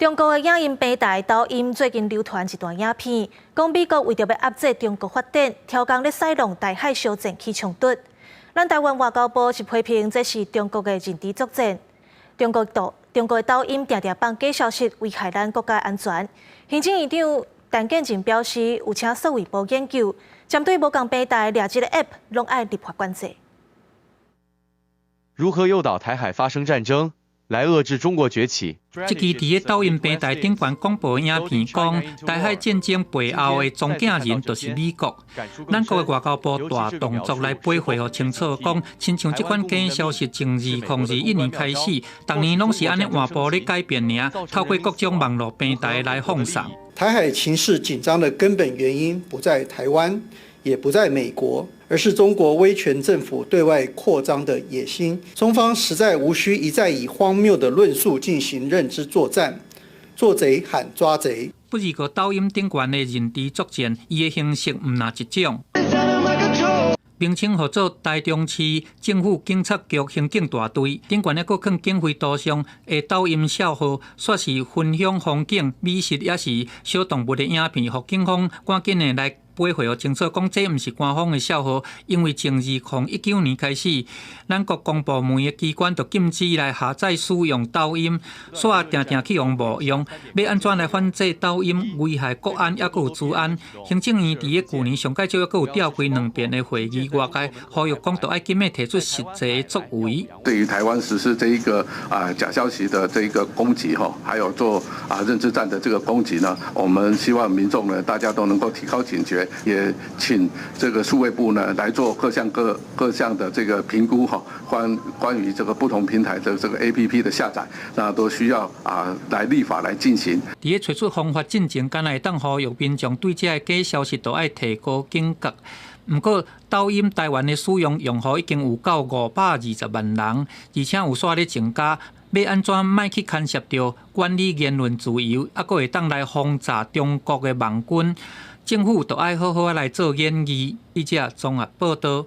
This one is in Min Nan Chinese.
中國的影音平台抖音最近流傳一段影片，講美國為著欲壓制中國發展，刁工咧使弄台海小戰起衝突。咱台灣外交部是批評這是中國的認知作戰。中國的抖音定定放假消息，危害咱國家安全。行政院長陳建仁表示，有請數位部研究，針對無仝平台掠這个 App，攏愛立法管制。如何誘導台海發生戰爭，來遏制中國崛起？這支佇个抖音平台頂懸廣播影片，講台海戰爭背後的中間人就是美國。咱國的外交部大動作來掰話予清楚，講親像這款假消息從2021年開始，逐年攏是按呢換步咧改變爾，透過各種網路平台來放送。台海情勢緊張的根本原因不在台灣，也不在美國，而是中國威權政府對外擴張的野心。中方實在無需一再以荒謬的論述進行認知作戰，做賊喊抓賊。不過抖音頂懸的認知作戰，伊的形式毋但一種。名稱號做台中市政府警察局刑警大隊，頂懸猶閣囥警徽圖像的抖音帳號，煞是分享風景、美食，抑是小動物的影片，予警方趕緊的來掰話予清楚，講這毋是官方的帳號，因為從2019年開始，咱國公部門的機關就禁止來下載使用抖音，煞定定去予冒用，欲按怎來反制抖音危害國安，猶閣有資安？行政院佇个舊年上蓋少猶閣有召開兩遍的會議，外界呼籲講著愛緊欲提出實際的作為。對於台灣實施這一個假消息的這一個攻擊，哈，還有做認知戰的這個攻擊呢，我們希望民眾呢，大家都能夠提高警覺。也請這個數位部呢來做各項的這個評估哈，關於這個不同平台的這個 APP 的下載，那都需要來立法來進行。佇咧揣出方法進前，敢若會當呼籲民眾對這个假消息都愛提高警覺。毋過，抖音台灣的使用用戶已經有夠520萬人，而且有煞咧增加。欲按怎莫去牽涉著管理言論自由，猶閣會當來防詐中國的網軍？政府都愛好好來做研議。記者綜合報導。